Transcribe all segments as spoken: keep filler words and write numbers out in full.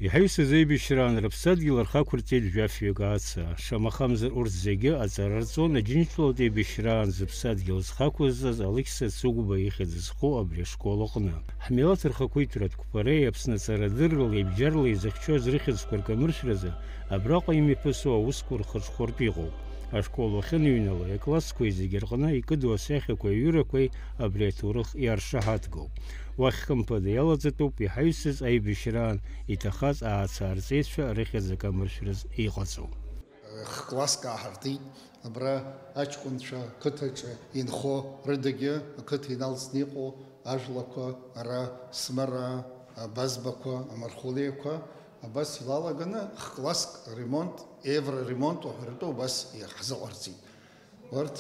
Иҳаҩсыз аибашьраан рыԥсадгьыл рхы ақәырҵеит жәафҩык ааца. Шамахамзар урҭ зегьы аҵара рҵон Аџьынџьтәылатә еибашьраан зыԥсадгьыл зхы ақәызҵаз Алықьса Цыгәба ихьӡ зху абри ашкол аҟны. Ҳмилаҭ рхақәиҭратә қәԥареи Аԥсны аҵарадыррала ибџьарла изыхьчоз рыхьӡқәа ркамыршәразы абраҟа имҩаԥысуа аусқәа рхаҿхәыртә иҟоуп. Ашкол уахьыныҩнало, аклассқәеи зегьы рҟны икыду асахьақәеи аҩырақәеи абри аҭоурых иаршаҳаҭгоуп. Уахь хымԥада иалаҵатәуп иҳаҩсыз аибашьраан иҭахаз ааца арҵеицәа рыхьӡ акамыршәраз иҟаҵоу. Х-класск ааҳартит, абра аҷкәынцәа қыҭаҿы инхо рыдагьы, ақыҭа иналҵны иҟоу ажәлақәа, ара Смыраа, Абазбақәа, Амархәлеиқәа, абас илалаганы х-класск ремонт, евроремонт уҳәаратәы убас иаҳзыҟарҵеит. Урҭ,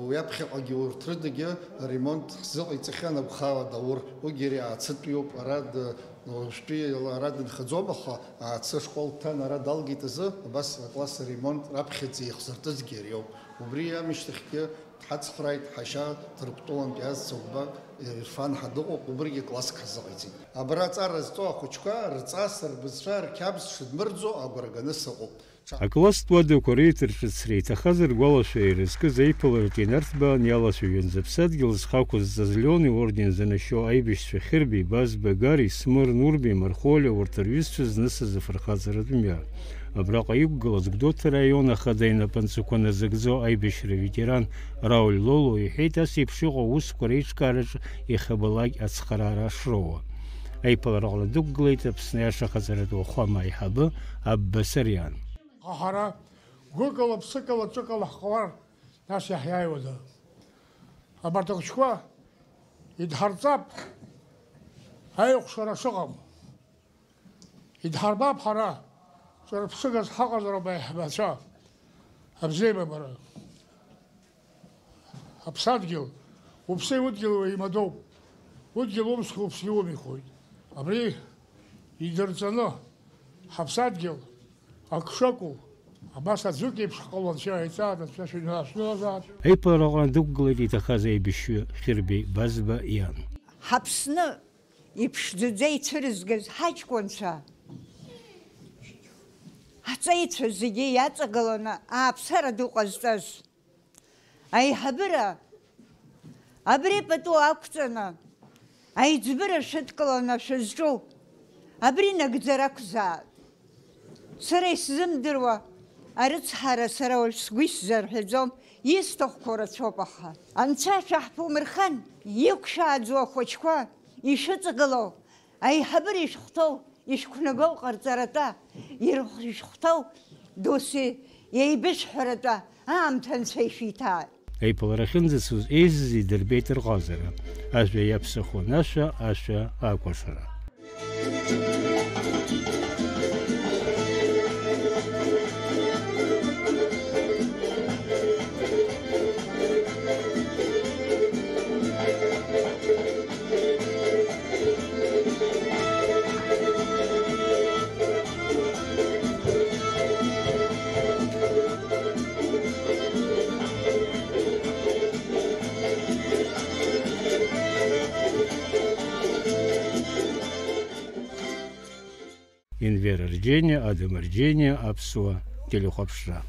уи аԥхьаҟагьы урҭ рыдагьы аремонт ҳзыҟаиҵахьан агәхала Даур. Уигьы ари аацытәиоуп, ара д-, уажәтәи ара дынхаӡом, аха аацы ашкол дҭан ара далгеит азы, абас акласс аремонт раԥхьаӡа иахзыртызгьы ари ауп. Убри амышьҭахьгьы дҳацхрааит ҳашьа Ҭырқәтәылантәи Аз Цыгәба Ирфан ҳәа дыҟоуп, убригьы класск ҳзыҟаиҵеит. Абра аҵара зҵо ахәыҷқәа рҵас, рбызшәа, рқьабз шыдмырӡо агәра ганы сыҟоуп. Акласстә уадақәа реиҭарҿыцра иҭахаз ргәалашәара ирызкыз аиԥылараҿы инарҭбаан иалацәажәон зыԥсадгьыл зхы ақәызҵаз Леон иорден занашьоу аибашьцәа Хьырбеи, Базба, Гари, Смыр, Нурбеи, Мархолиа, урҭ рҩызцәа знысыз афырхаҵаратә мҩа. Абраҟа иқәгылаз Гәдоуҭа раион ахада инапынҵақәа назыгӡо аибашьра аветеран Рауль Лоло иҳәеит, ас еиԥш иҟоу аусқәа реиҿкаараҿы иахьабалак ацхыраара шроуа. Аиԥылараҟны дықәгылеит Аԥсны аиаша ахаҵаратә уахәама аиҳабы Абба Сариан. Аха ҳара гәыкала, ԥсыкала, ҿыкала ҳҟалар, нас иаҳиааиуада? Абарҭ ахәыҷқәа идҳарҵап аиҟәшара шыҟам. Идҳарбап ҳара, ҿырԥшыгас ҳаҟазароуп аиҳабацәа. Абзиабара. Аԥсадгьыл, уԥси удгьыли еимадоуп. Удгьыл умсхуа уԥсгьы умихуеит. Абри идырҵаны, ҳаԥсадгьыл ак шакәу, абас аӡәык еиԥш ҳҟалон, анцәа иаҳәаҵаат, анцәа шәыҩны аашәылазаат. Аиԥылараҟны дықәгылеит иҭахаз аибашьҩы Хьырбеи Базба иан. Ҳаԥсны иԥшӡаӡа ицәырызгаз ҳаҷкәынцәа, ҳҵеицәа зегьы иаҵагыланы ааԥсара ду ҟазҵаз. Аиҳабыра абри пату ақәҵаны, аиҵбыра шәыдкыланы шәызҿу, абри нагӡара ақәзаап. Сара исзымдыруа арыцҳара сара уажә сгәы исзарҳәаӡом, исҭахқәоу рацәоуп, аха Анцәа шәаҳԥумырхан, иқәшәааӡоу ахәыҷқәа ишәыҵагылоу, аиҳабыра ишәыхәҭоу, ишәқәнагоу ҟарҵаратәа, ирхәышәхәҭоу досу иеибышәҳәаратәа аамҭа Анцәа ишәиҭааит. Аиԥылара ахьынӡацоз еизаз идырбеит рҟазара, ажәа иаԥсахуан ашәа, ашәа акәашара. Енвер Арџьениа, Адам Арџьениа, Аԥсуа телехәаԥшра.